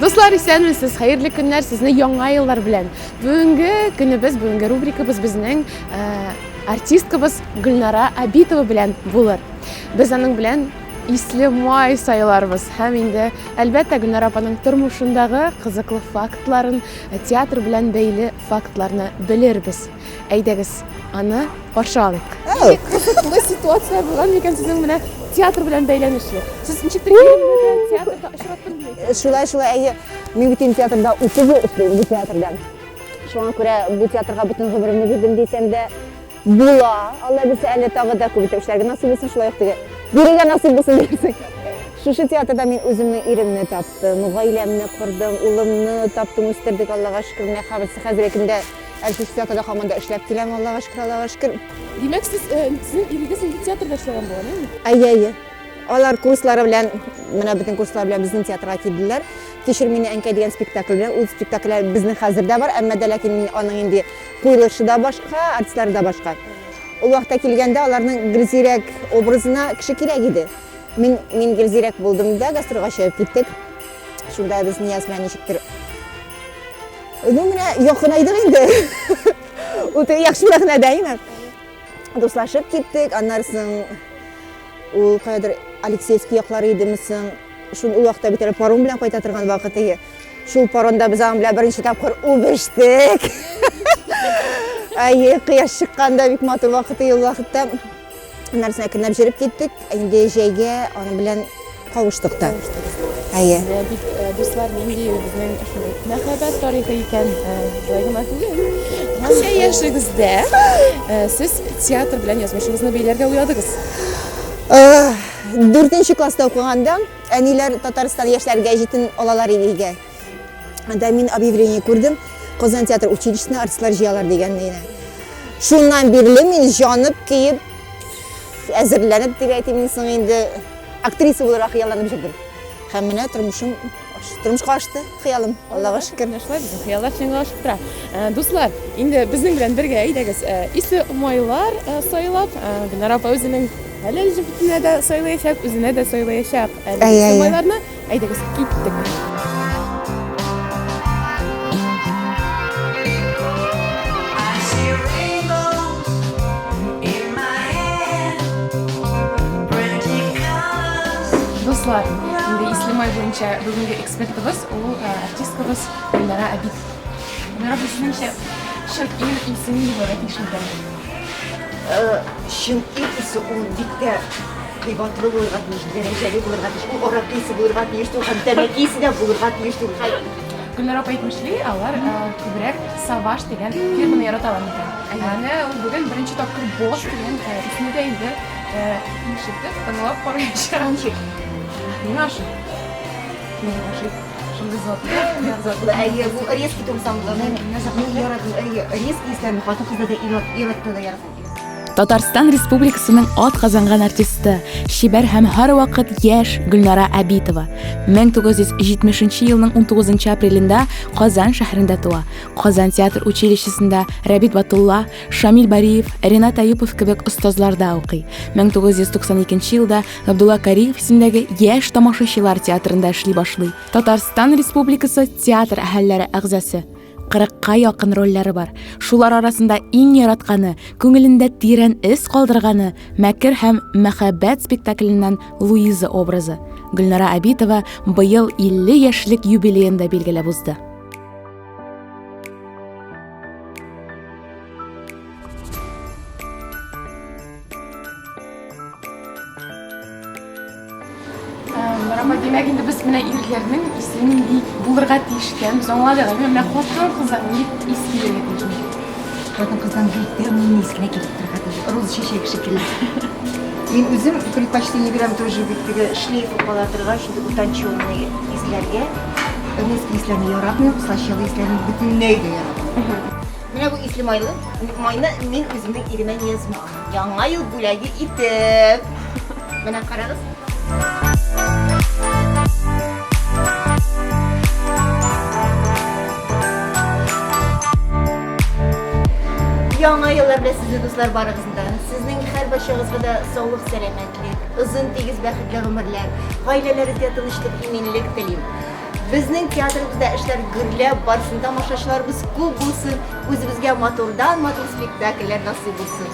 Дуслар, исәнмесез! Хәерле көннәр сезне яңа еллар белән. Бүгенге көнебез, бүгенге рубрикабыз безнең э, артисткабыз Гөлнара Абитова белән булыр. Без аның белән исле май сайларбыз һәм инде әлбәттә Гөлнара апаның тормышындагы кызыклы фактларын, театр белән бәйле фактларны белербез. Әйдәгез, аны каршы алыйк. Нинди кызыклы ситуация булган микән сезнең менә театр белән бәйләнешле? Сез ничектер иремне дә театрда очраттым дип әйттегез. Шулай, шулай, әйе. Мин бит инде театрда 30 ел эшлим, бу театрда. Шуңа күрә бу театрга бөтен гомеремне бирдем дисәм дә була. Алла бирсә, әле тагы да күп итеп эшләргә насыйп булсын, шулай ук теге бирергә насыйп булсын диярсең. Шушы театрда мин үземнең иремне таптым, гаиләмне кордым, улымны таптым, үстердек, Аллага шөкер. Менә хәзерге көндә Әле шушы театрда һаман да эшләп киләм, Аллага шөкер, Аллага шөкер. Димәк, сез, э, сезнең ирегез инде театрда эшләгән булган, әйеме? Әйе, әйе. Алар курслары белән, менә бөтен курслар белән безнең театрга килделәр. Кичер мине, әнкәй дигән спектакль белән. Ул спектакль безнең хәзер дә бар, әмма дә ләкин аның инде куелышы да башка, артистлары да башка. Ул вакытта килгәндә аларның Гөлзирәк образына кеше кирәк иде. Мин, мин Гөлзирәк булдым да, гастрольгә чыгып киттек. Шунда без Нияз белән ничектер Ну, менә якынайдык инде. Ул теге яхшы мәгънәдә инде. Дуслашып киттек, аннары соң ул каядыр Алексеевский яклары идеме соң, шул ул вакытта бит әле паром белән кайта торган вакыт иде. Шул паромда без аның белән беренче тапкыр үбештек. Әйе, кояш чыкканда бик матур вакыт иде ул вакытта. Аннары соң әкренләп җөреп киттек. Инде җәйгә аның белән кавыштык та. Әйе. Менә бит, э, дуслар, нинди безнең шундый мәхәббәт тарихы икән. Э, болай гына түгел. Ничә яшегездә э, сез театр белән язмышыгызны бәйләргә уйладыгыз? Дүртенче класста укыганда әниләр Татарстан яшьләр гәҗитен алалар иде өйгә. Анда мин объявление күрдем, Казан театр училищесына артистлар җыялар дигән генә. Шуннан бирле мин җанып, көеп, әзерләнеп дип әйтим соң инде актриса булырга хыялланып йөрдем. Һәм менә тормышым тормышка ашты хыялым. Аллага шөкер. Менә шулай безнең хыяллар чынга ашып тора. Э, дуслар, инде безнең белән бергә әйдәгез, э, исле майлар э, сайлап, Гөлнара апа үзенең хәләл җефетенә дә сайлаячак, үзенә дә сайлаячак. Әлеге исле майларны Әйдәгез, киттек. Дуслар, инде Ислемай буенча бүгенге экспертыбыз ул э, артисткабыз Гөлнара Абит. Гөлнара, бу сезнеңчә чын ир исе нинди булырга тиеш микән? Э, чын ир исе ул бик тә Кыйбатлы булырга тиеш, дәрәҗәле булырга тиеш, ул аракы исе булырга тиеш түгел һәм тәмәке исе дә булырга тиеш түгел. Гөлнар апа әйтмешли, алар күбрәк Саваш дигән фирманы яраталар микән. Ә менә ул бүген беренче тапкыр Бош дигән исемне дә инде ишетеп, тыңлап караячак. Ничек? Миңа ошый. Миңа ошый. Шундый затлы. Затлы. Әйе, бу резкий тумсам була. Мин яратам. Әйе, резкий исләрне хатын-кызда да, ир-атта да яратам. Татарстан Республикасының ат казанган артисты, чибәр һәм һәрвакыт яшь Гөлнара Әбитова 1970 елның 19 апрелендә Казан шәһәрендә туа. Казан театр училищесында Рәбит Батулла, Шамил Бариев, Ренат Аюпов кебек остазларда укый. 1992 елда Габдулла Кариев исемендәге Яшь тамашачылар театрында эшли башлый. Татарстан Республикасы театр әһелләре әгъзасы. Кырыкка якын рольләре бар. Шулар арасында иң яратканы, күңелендә тирән эз калдырганы Мәкер һәм мәхәббәт спектакленнән Луиза образы. Гөлнара Абитова быел 50 яшьлек юбилеен да билгеләп узды. Рама, димәк, инде без менә ирләрнең исе нинди булырга тиеш икәнен без аңладык. Әмма менә хатын-кыздан нинди ис килергә тиеш микән? Хатын-кыздан бик тәмле ис кенә килеп торырга тиеш. Роза чәчәге шикелле. Мин үзем предпочтение бирәм тоже бик теге шлейф кала торган шундый утонченный исләргә. Резкий исләрне яратмыйм, слащавый исләрне бөтенләй дә яратмыйм. Менә бу исле майлы, майны мин үземнең иремә язмам. Яңа ел бүләге итеп. Менә карагыз. Яңа еллар белән сезне, дуслар, барыгызны да. Сезнең һәрбарчагызга да саулык, сәламәтлек, озын, тигез, бәхетле гомерләр, гаиләләрегезгә тынычлык, иминлек телим. Безнең театрыбызда эшләр гөрләп барсын, тамашачыларыбыз күп булсын, үзебезгә матурдан-матур спектакльләр насыйп булсын.